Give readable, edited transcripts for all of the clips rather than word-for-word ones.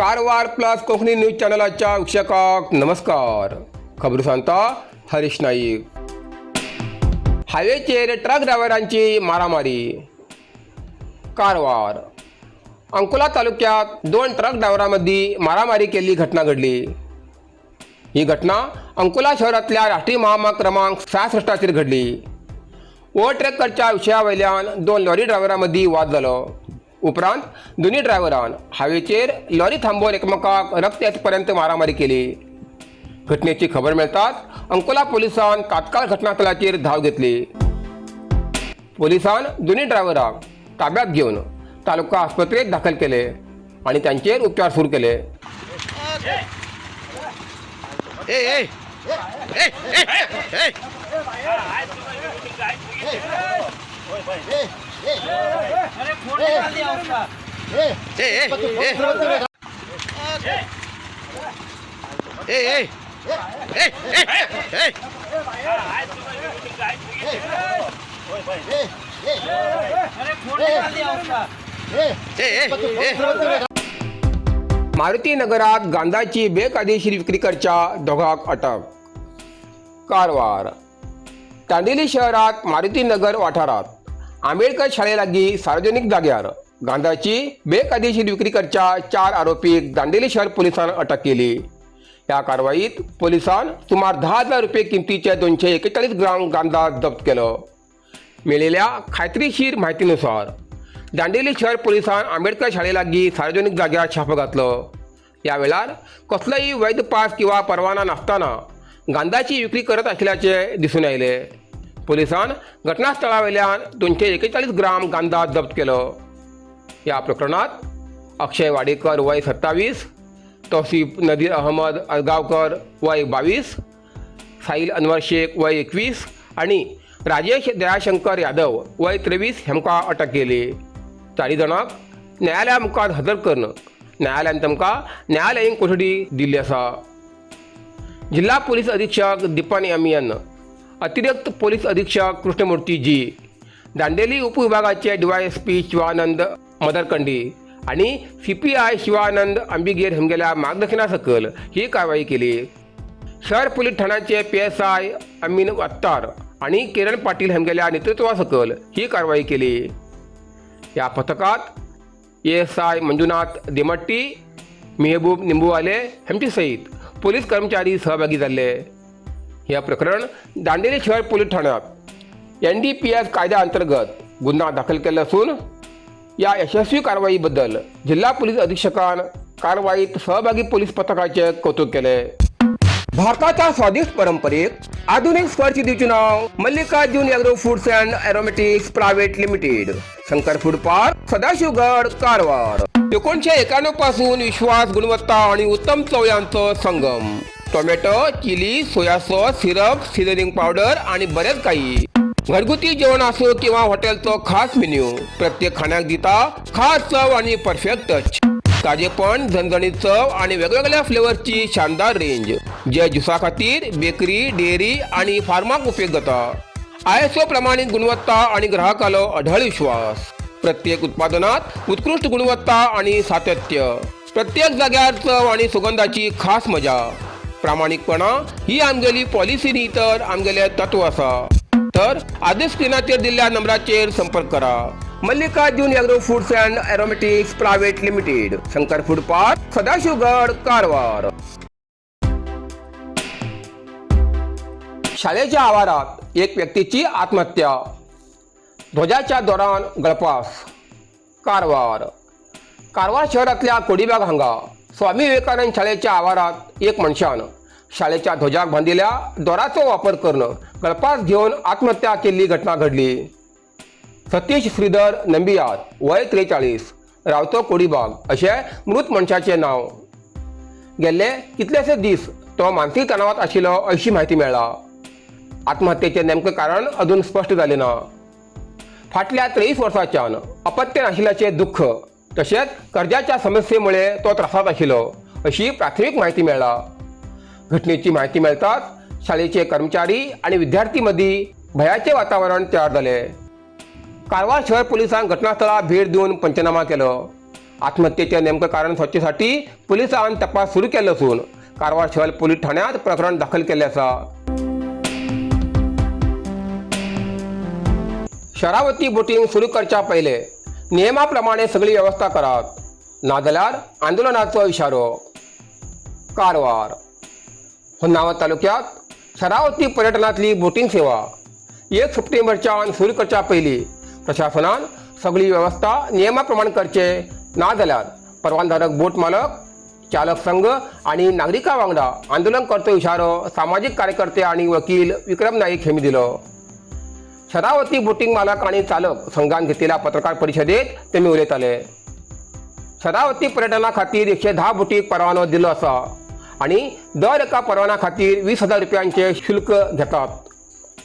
Karwar plus Konkani news चॅनलाच्या वीक्षकांक नमस्कार. खबरो सांगता हरीश नाईक. हायवेचेर ट्रक ड्रायव्हरांची मारामारी. कारवार अंकोला तालुक्यात दोन ट्रक ड्रायव्हरांमध्ये मारामारी केल्ली घटना घडली. ही घटना अंकोला शहरातल्या राष्ट्रीय महामार्ग क्रमांक 66चाचेर घडली. ओव्हरटेकरच्या विशया वयल्यान दोन लॉरी ड्रायव्हरां वाद जालो. उपरांत दोन्ही ड्रायव्हरान हायवेचेर लॉरी थांबोवन एकमेकाक रक्त येतपर्यंत मारामारी केली. घटनेची खबर मेळटाच अंकोला पोलिसान तात्काळ घटनास्थळाचेर धाव घेतली. पोलिसान दोन्ही ड्रायव्हराक ताब्यात घेवन तालुका आस्पत्रेत दाखल केले आणि त्यांचेर उपचार सुरू केले. ए ए ए ए ए ए ए ए ए ए ए. मारुती नगरात गांजाची बेकायदेशीर विक्री करच्या दोघांक अटक. कारवार तांडेली शहरात मारुती नगर वाठारात आंबेडकर शाळेलागी सार्वजनिक जाग्यार गांजाची बेकायदेशीर विक्री करच्या चार आरोपीक दांडेली शहर पोलिसान अटक केली. ह्या कारवाईत पोलिसान सुमार 10,000 रुपये किमतीचे 241 ग्राम गांजा जप्त केलो. मेळिल्ल्या खात्रीशीर माहितीनुसार दांडेली शहर पोलिसान आंबेडकर शाळेलागी सार्वजनिक जाग्यार छापो घातलो. या वेळार कसलोय वैध पास किंवा परवाना नासतना गांजाची विक्री करत आशिल्ल्याचे दिसून आयले. पोलिसान घटनास्थळावेल्यान 241 ग्राम गांजा जप्त केलो. ह्या प्रकरणात अक्षय वाडेकर, वय 27, तौसीफ नदीर अहमद अलगावकर, वय 22, साहिल अनवर शेख, वय 21 आनी राजेश दयाशंकर यादव, वय 23 हेमकां अटक केली. चारी जाणांक न्यायालया मुखार हजर करून न्यायालयान तांकां न्यायालयीन कोठडी दिल्ली आसा. जिल्हा पोलीस अधीक्षक दीपन एम एन, अतिरिक्त पोलीस अधीक्षक कृष्णमूर्ती जी, दांडेली उपविभागाचे डीवायएसपी शिवानंद मदरकंडी आणि सीपीआय शिवानंद अंबिगेर हेमगेल्या मार्गदर्शना सकयल ही कारवाई केली. शहर पोलीस ठाण्याचे पीएसआय अमीन अत्तार आणि किरण पाटील हेमगेल्या नेतृत्वा सकयल ही कारवाई केली. या पथकात एएसआय मंजुनाथ दिमट्टी, मेहबूब निंबूवाले हेमचे सहित पोलीस कर्मचारी सहभागी जाल्ले. हे प्रकरण दांडेली शहर पोलीस ठाण्यात एनडीपीएस कायद्या अंतर्गत गुन्हा दाखल केला असून या यशस्वी कारवाईबद्दल जिल्हा पोलीस अधीक्षकान कारवाईत सहभागी पोलीस पथकाचे कौतुक केले. भारताच्या स्वादिष्ट परंपरेक आधुनिक स्पर्श दिवचे नाव Mallikarjun agro foods and aromatics private limited, Shankar food park, Sadashivgad, Karwar. 1991 पासून विश्वास, गुणवत्ता आणि उत्तम चव यांचं संगम. Tomato, chilli, soya sauce, syrup, seasoning powder आणि बरेच काही. घरगुती जेवण असो किंवा हॉटेलचो खास मेन्यू, प्रत्येक खाण्याक दिता खास चव आणि परफेक्ट टच. ताजेपण, झणझणीत चव आणि वेगवेगळ्या फ्लेवरची शानदार रेंज, जे ज्युसा खातीर, बेकरी, डेअरी आणि फार्माक उपयोग जाता. आयएसओ प्रमाणित गुणवत्ता आणि ग्राहकालो अढळ विश्वास. प्रत्येक उत्पादनात उत्कृष्ट गुणवत्ता आणि सातत्य. प्रत्येक जाग्यार चव आणि सुगंधाची खास मजा. प्रामाणिकपणा ही आमगेली पॉलिसी न्ही तर आमगेले तत्व आसा. तर आजच स्क्रीनाचेर दिल्ल्या नंबराचेर संपर्क करा. Mallikarjun agro foods and aromatics private limited, Shankar food park, Sadashivgad, Karwar. शाळेच्या आवारात एक व्यक्तीची आत्महत्या. ध्वजाच्या दौरान गळफास. कारवार कारवार शहरातल्या कोडीबाग हांगा स्वामी विवेकानंद शाळेच्या आवारात एक मनशान शाळेच्या ध्वजाक बांदिल्ल्या दोराचो वापर करून गळफास घेवन आत्महत्या केल्ली घटना घडली. सतीश श्रीधर नंबियार, वय 43, रावतो कोडीबाग अशें मृत मनशाचें नांव. गेल्ले कितलेशे दीस तो मानसीक तणावात आशिल्लो अशी म्हायती मेळ्ळा. आत्महत्येचें नेमकें कारण अजून स्पश्ट जालें ना. फाटल्या 23 वर्सांच्यान अपत्य नाशिल्ल्याचें दुख्ख तशेंच कर्जाच्या समस्येमुळे तो त्रासांत आशिल्लो अशी प्राथमीक म्हायती मेळ्ळा. घटनेची म्हायती मेळटाच शाळेचे कर्मचारी आणि विद्यार्थी मदीं भयाचें वातावरण तयार जालें. कारवार शहर पोलिसांक घटनास्थळार भेट दिवन पंचनामा केलो. आत्महत्येचें नेमकें कारण सोदचे पुलिसान तपास सुरू केल्लो आसून कारवार शहर पोलीस ठाण्यात प्रकरण दाखल केल्लें आसा. शरावती बोटींग सुरू करच्या पयले नियमा प्रमाणे सगळी वेवस्था करात, नाजाल्यार आंदोलनाचो इशारो. कारवार होन्नावर तालुक्यात शरावती पर्यटनातली बोटींग सेवा 1 सप्टेंबरच्यान सुरू करच्या पयलीं प्रशासनान सगळी वेवस्था नियमा प्रमाण करचे, नाजाल्यार परवानधारक बोट मालक, चालक संघ आनी नागरिकां वांगडा आंदोलन करचो इशारो सामाजीक कार्यकर्ते आनी वकील विक्रम नाईक हेमी दिलो. शरावती बोटींग मालक आनी चालक संघान घेतलेल्या पत्रकार परिशदेत तेमी उलयताले. शरावती पर्यटना खातीर 110 बोटीक परवानो दिलो आसा आनी दर एका परवाना खातीर 20,000 रुपयांचे शुल्क घेतात,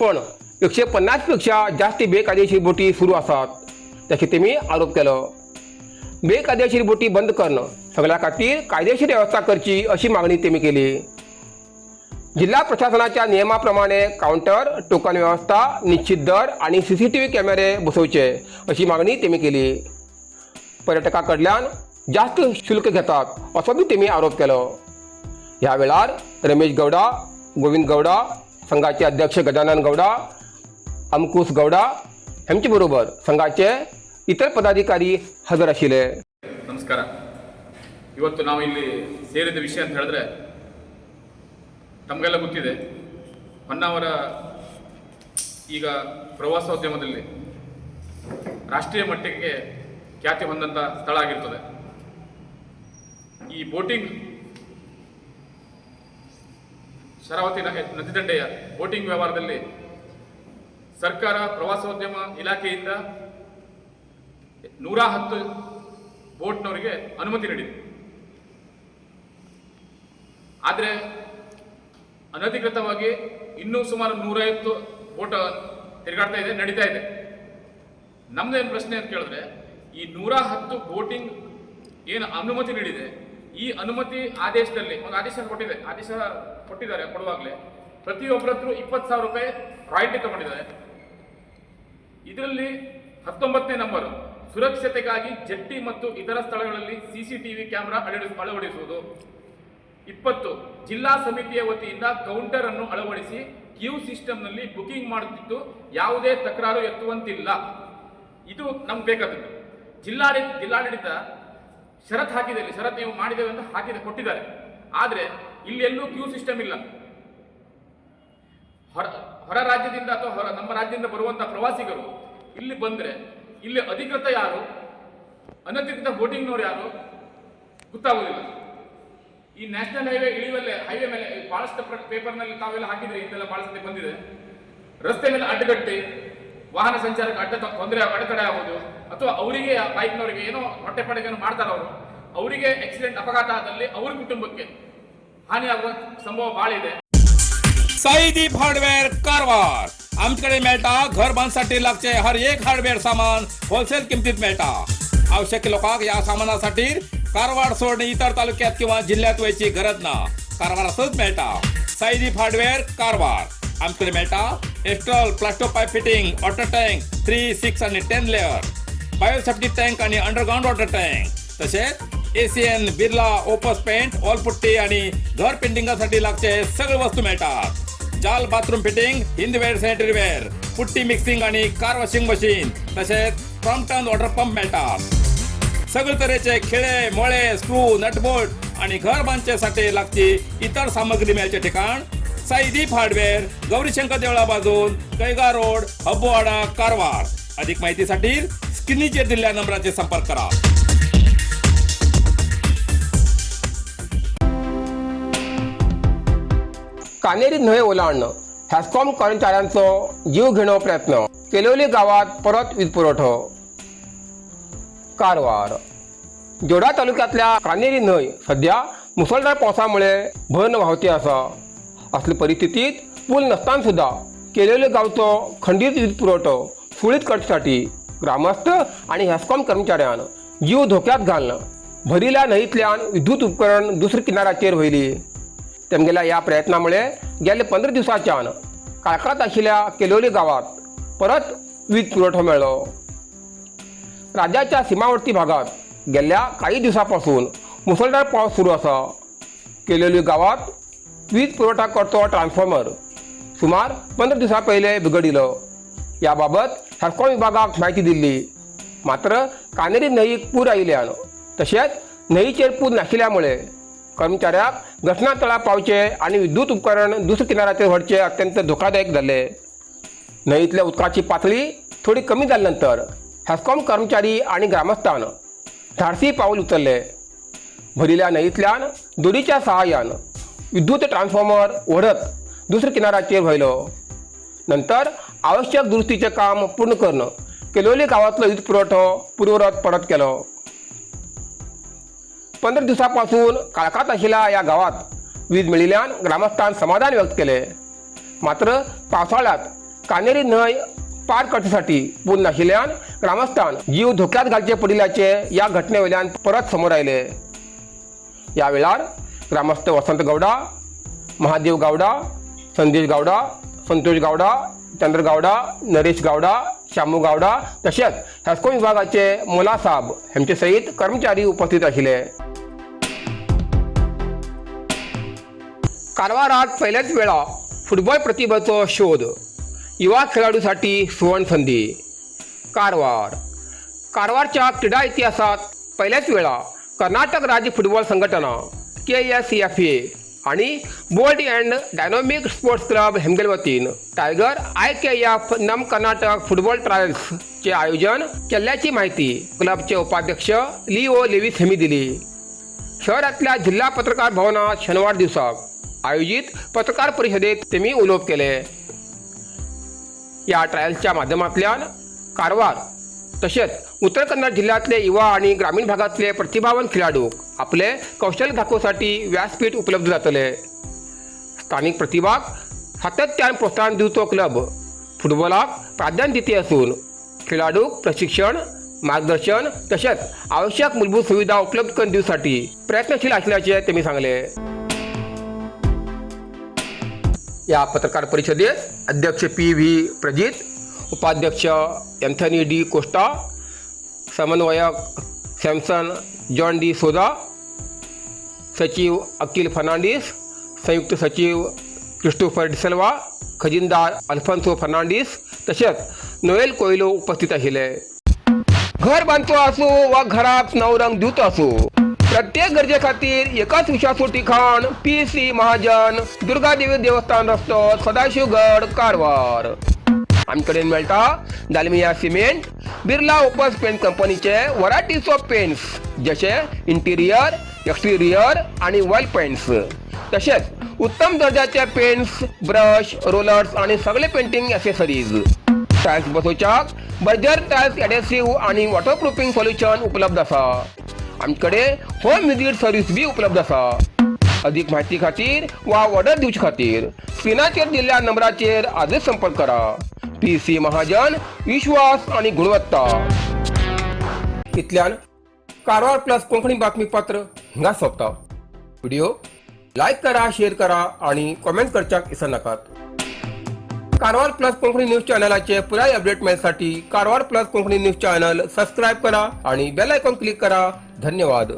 पण 150 पेक्षा जास्त बेकायदेशीर बोटी सुरू आसात ताचेर तेमी आरोप केलो. बेकायदेशीर बोटी बंद करणं सगळ्या खातीर कायदेशीर वेवस्था करची अशी मागणी तेमी केली. जिल्हा प्रशासनाच्या नियमाप्रमाणे काउंटर, टोकन व्यवस्था, निश्चित दर आणि CCTV कॅमेरे बसोवचे अशी मागणी तेमी केली. पर्यटकां कडल्यान जास्त शुल्क घेतात असो बी तेमी आरोप केलो. ह्या वेळार रमेश गौडा, गोविंद गौडा, संघाचे अध्यक्ष गजानन गौडा, अंकुश गौडा हेमचे बरोबर संघाचे इतर पदाधिकारी हजर आशिल्ले. ನಮಸ್ಕಾರ. ಇವತ್ತು ನಾವು ಇಲ್ಲಿ ಸೇರಿದ ವಿಷಯ ಅಂತ ಹೇಳಿದ್ರೆ, ತಮಗೆಲ್ಲ ಗೊತ್ತಿದೆ, ಹೊನ್ನಾವರ ಈಗ ಪ್ರವಾಸೋದ್ಯಮದಲ್ಲಿ ರಾಷ್ಟ್ರೀಯ ಮಟ್ಟಕ್ಕೆ ಖ್ಯಾತಿ ಹೊಂದಂಥ ಸ್ಥಳ ಆಗಿರ್ತದೆ. ಈ ಬೋಟಿಂಗ್, ಶರಾವತಿ ನದಿ ದಂಡೆಯ ಬೋಟಿಂಗ್ ವ್ಯವಹಾರದಲ್ಲಿ ಸರ್ಕಾರ ಪ್ರವಾಸೋದ್ಯಮ ಇಲಾಖೆಯಿಂದ 110 ಬೋಟ್ನವರಿಗೆ ಅನುಮತಿ ನೀಡಿದೆ. ಆದರೆ ಅನಧಿಕೃತವಾಗಿ ಇನ್ನೂ ಸುಮಾರು 150 ಬೋಟ್ ತಿರುಗಾಡ್ತಾ ಇದೆ, ನಡೀತಾ ಇದೆ. ನಮ್ದೇನು ಪ್ರಶ್ನೆ ಅಂತ ಕೇಳಿದ್ರೆ, ಈ 110 ಬೋಟಿಂಗ್ ಏನು ಅನುಮತಿ ನೀಡಿದೆ, ಈ ಅನುಮತಿ ಆದೇಶದಲ್ಲಿ ಒಂದು ಆದೇಶ ಕೊಟ್ಟಿದೆ. ಆದೇಶ ಕೊಟ್ಟಿದ್ದಾರೆ. ಕೊಡುವಾಗಲೇ ಪ್ರತಿಯೊಬ್ಬರ ಹತ್ರ 20,000 ರೂಪಾಯಿ ರಾಯಲ್ಟಿ ತಗೊಂಡಿದ್ದಾರೆ. ಇದರಲ್ಲಿ 19ನೇ ನಂಬರ್, ಸುರಕ್ಷತೆಗಾಗಿ ಜೆಟ್ಟಿ ಮತ್ತು ಇತರ ಸ್ಥಳಗಳಲ್ಲಿ ಸಿಸಿಟಿವಿ ಕ್ಯಾಮೆರಾ ಅಳವಡಿಸುವುದು. 20, ಜಿಲ್ಲಾ ಸಮಿತಿಯ ವತಿಯಿಂದ ಕೌಂಟರ್ ಅನ್ನು ಅಳವಡಿಸಿ ಕ್ಯೂ ಸಿಸ್ಟಮ್ನಲ್ಲಿ ಬುಕಿಂಗ್ ಮಾಡುತ್ತಿದ್ದು, ಯಾವುದೇ ತಕರಾರು ಎತ್ತುವಂತಿಲ್ಲ. ಇದು ನಮ್ಗೆ ಬೇಕಾದದ್ದು. ಜಿಲ್ಲಾಡಳಿತ ಜಿಲ್ಲಾಡಳಿತ ಷರತ್ ಹಾಕಿದೆ. ಇಲ್ಲಿ ಷರತ್ ನೀವು ಮಾಡಿದ್ದೇವೆ ಅಂತ ಹಾಕಿದೆ, ಕೊಟ್ಟಿದ್ದಾರೆ. ಆದರೆ ಇಲ್ಲಿ ಎಲ್ಲೂ ಕ್ಯೂ ಸಿಸ್ಟಮ್ ಇಲ್ಲ. ಹೊರ ಹೊರ ರಾಜ್ಯದಿಂದ ಅಥವಾ ಹೊರ ನಮ್ಮ ರಾಜ್ಯದಿಂದ ಬರುವಂತಹ ಪ್ರವಾಸಿಗರು ಇಲ್ಲಿ ಬಂದ್ರೆ ಇಲ್ಲಿ ಅಧಿಕೃತ ಯಾರು, ಅನಧಿಕೃತ ಬೋಟಿಂಗ್ನವ್ರು ಯಾರು ಗೊತ್ತಾಗೋದಿಲ್ಲ. ಈ ನ್ಯಾಷನಲ್ ಹೈವೇ ಇಳಿಯುವಲ್ಲೇ ಹೈವೇ ಮೇಲೆ ಬಹಳಷ್ಟು ಪೇಪರ್ನಲ್ಲಿ ತಾವೆಲ್ಲ ಹಾಕಿದ್ರಿ, ಇಂತೆಲ್ಲ ಬಹಳ ಸತಿ ಬಂದಿದೆ. ರಸ್ತೆ ಮೇಲೆ ಅಡ್ಡಗಟ್ಟಿ ವಾಹನ ಸಂಚಾರಕ್ಕೆ ಅಡ್ಡ ತೊಂದರೆ, ಅಡೆತಡೆ ಆಗೋದು, ಅಥವಾ ಅವರಿಗೆ ಬೈಕ್ನವರಿಗೆ ಏನೋ ಹೊಟ್ಟೆಪಾಡಿಗೆ ಏನೋ ಮಾಡ್ತಾರೆ ಅವರು, ಅವರಿಗೆ ಆಕ್ಸಿಡೆಂಟ್, ಅಪಘಾತ ಆದಲ್ಲಿ ಅವ್ರ ಕುಟುಂಬಕ್ಕೆ ಹಾನಿಯಾಗುವ ಸಂಭವ ಬಹಳ ಇದೆ. साईदीप हार्डवेअर कारवार. आमच्याकडे मेळटा घर बांधसाठी लागचे हर एक हार्डवेअर सामान होलसेल किमतीत मेळटा. आवश्यक लोकांक ह्या सामानासाठी कारवार सोडून इतर तालुक्यात किंवा जिल्ह्यात वयची गरज ना, कारवारातच मेळटा. साईदीप हार्डवेअर कारवार. आमच्याकडे मेळटा Astral plasto pipe fitting, water tank 3, 6 आणि 10 लेअर, बायोसेफ्टी टँक आणि अंडरग्राऊंड वॉटर टँक, तसेच Asian, Birla, Opus paint, wall putty आणि घर पेंटिंगासाठी लागचे सगळे वस्तू मिळतात. जाल bathroom fitting, Hindware sanitary ware, putty mixing आणि कार वॉशिंग मशीन, तसेच क्रॉम्प्टन वॉटर पंप मिळतात. सगळे तरेचे खिळे, मोळे, स्क्रू, नटबोल्ट आणि घर बांधच्यासाठी लागची इतर सामग्री मिळायचे ठिकाण साईदीप हार्डवेअर, गौरीशंकर देवळा बाजून, कैगा रोड, हब्बोवाडा, कारवार. अधिक माहितीसाठी स्क्रीनचेर दिलेल्या नंबराचे संपर्क करा. कानेरी न्हंय ओलांडून हॅस्कॉम कर्मचाऱ्यांचो जीव घेणो प्रयत्न. केलोली गावात परत वीज पुरवठो. कारवार जोडा तालुक्यातल्या कानेरी न्हंय सध्या मुसळधार पावसामुळे भरून व्हांवती आसा. असले परिस्थितीत पूल नसताना सुद्धा केलोली गावचो खंडीत वीज पुरवठो सुरळीत करच्यासाठी ग्रामस्थ आणि हॅस्कॉम कर्मचाऱ्यान जीव धोक्यात घालून भरिल्ल्या न्हंयतल्यान विद्युत उपकरण दुसऱ्या किनाऱ्याचेर व्हेली. तेमगेल्या ह्या प्रयत्नामुळे गेले 15 दिवसांच्यान काळखांत आशिल्ल्या केलोली गांवात परत वीज पुरवठो मेळ्ळो. राज्याच्या सीमावर्ती भागात गेल्ल्या काही दिवसापासून मुसळधार पावस सुरू आसा. केलोली गांवांत वीज पुरवठा करतो ट्रान्सफॉर्मर सुमार 15 दिवसां पयले बिगडिलो. ह्या बाबत हेस्कॉम विभागाक म्हायती दिल्ली. मात्र कानेरी न्हंयेक पूर आयिल्ल्यान तशेंच न्हंयेचेर पूल नाशिल्ल्या मुळे कर्मचाऱ्याक घटनास्थळार पावचे आनी विद्युत उपकरण दुसऱ्या किनाऱ्याचेर व्हरचे अत्यंत धोकादायक जाल्ले. न्हंयेंतल्या उदकाची पातळी थोडी कमी जाल्या नंतर हेस्कॉम कर्मचारी आनी ग्रामस्थान धाडसी पावल उचलले. भरिल्ल्या न्हंयेंतल्यान दोरीच्या सहाय्यान विद्युत ट्रान्सफॉर्मर ओढत दुसऱ्या किनाऱ्याचेर व्हयलो. नंतर आवश्यक दुरुस्तीचें काम पूर्ण करून केलोली गांवांतलो वीज पुरवठो पुर्ववत परत केलो. 15 दिवसापासून काळखात आशिल्ल्या ह्या गांवात वीज मेळिल्ल्यान ग्रामस्थान समाधान व्यक्त केले. मात्र पावसाळ्यात कानेरी न्हंय पार करच्यासाठी पूल नाशिल्ल्यान ग्रामस्थान जीव धोक्यात घालचे पडिल्ल्याचे ह्या घटने वयल्यान परत समोर आयले. ह्या वेळार ग्रामस्थ वसंत गौडा, महादेव गावडा, संदेश गावडा, संतोष गावडा, चंद्र गावडा, नरेश गावडा, शामू गावडा तशेंच हेस्कॉम विभागाचे मोला साब हेमचे सयत कर्मचारी उपस्थित आशिल्ले. कारवारात पहिल्याच वेळा फुटबॉल प्रतिभेचो शोध, युवा खेळाडूसाठी सुवर्ण संधी. कारवार कारवारच्या क्रीडा इतिहासात पहिल्याच वेळा कर्नाटक राज्य फुटबॉल संघटना KSFA आणि bold and dynamic sports club हेमगेल वतीन टायगर IKF नम कर्नाटक फुटबॉल ट्रायल्सचे आयोजन केल्ल्याची माहिती क्लबचे उपाध्यक्ष लिओ लेविस यांनी दिली. शहरातल्या जिल्हा पत्रकार भवनात शनिवार दिवसाक आयोजित पत्रकार परिषदेत त्यांनी उलोवप केले. या ट्रायल्सच्या माध्यमांतल्यान कारवार तशेंच उत्तर कन्नड जिल्ह्यातले युवा आणि ग्रामीण भागातले प्रतिभावान खेळाडूक आपले कौशल्य दाखोवसाठी व्यासपीठ उपलब्ध जातले. स्थानिक प्रतिभाक सातत्यान प्रोत्साहन दिवचो क्लब फुटबॉलाक प्राधान्य दिती असून खेळाडूक प्रशिक्षण, मार्गदर्शन तशेंच आवश्यक मूलभूत सुविधा उपलब्ध करून दिवसाठी प्रयत्नशील असल्याचे त्यांनी सांगले. या पत्रकार परिषदेत अध्यक्ष PV Prajit, उपाध्यक्ष अँथनी डी कोस्टा, समन्वयक सॅमसन जॉन डी सोजा, सचिव अकिल फर्नांडिस, संयुक्त सचिव क्रिस्टोफर डिसल्वा, खजिनदार अल्फान्सो फर्नांडिस तशेंच नोएल कोयलो उपस्थित आशिल्ले. घर बांदचो आसूं वा घराक नवो रंग दिवचो आसूं, प्रत्येक गरजे खातीर एकच विश्वासू ठिकाण PC Mahajan, Durgadevi देवस्थान रस्तो, सदाशिवगड, कारवार. आमचे कडेन मेळटा Dalmia cement, Birla Opus paint कंपनीचे व्हरायटीज ऑफ पेंट्स जशे इंटिरियर, एक्सटिरियर आणि वॉल पेंट्स, तशेंच उत्तम दर्जाचे पेंट्स, ब्रश, रोलर्स आणि सगळे पेंटिंग ॲसेसरीज. टायल्स बसोवच्याक बर्जर टायल्स एडेसिव्ह आणि वॉटरप्रुफिंग सोल्युशन उपलब्ध आसा. आमचे होम विजीट सर्वीस बी उपलब्ध आसा. अधिक माहिती खातीर वा ऑर्डर दिवचे खातीर स्क्रिनाचेर दिल्ल्या नंबराचेर आजच संपर्क करा. PC Mahajan, विश्वास आणि गुणवत्ता. इतल्यान कारवार प्लस कोंकणी बातमीपत्र हिंगा सोंपता. व्हिडिओ लायक करा, शेअर करा आणि कॉमेंट करच्याक विसरनाकात. कारवार प्लस कोंकणी न्यूज चॅनलाचे पुराय update मेळसाठी Karwar plus Konkani news channel subscribe करा आणि बेल आयकॉन क्लिक करा. धन्यवाद.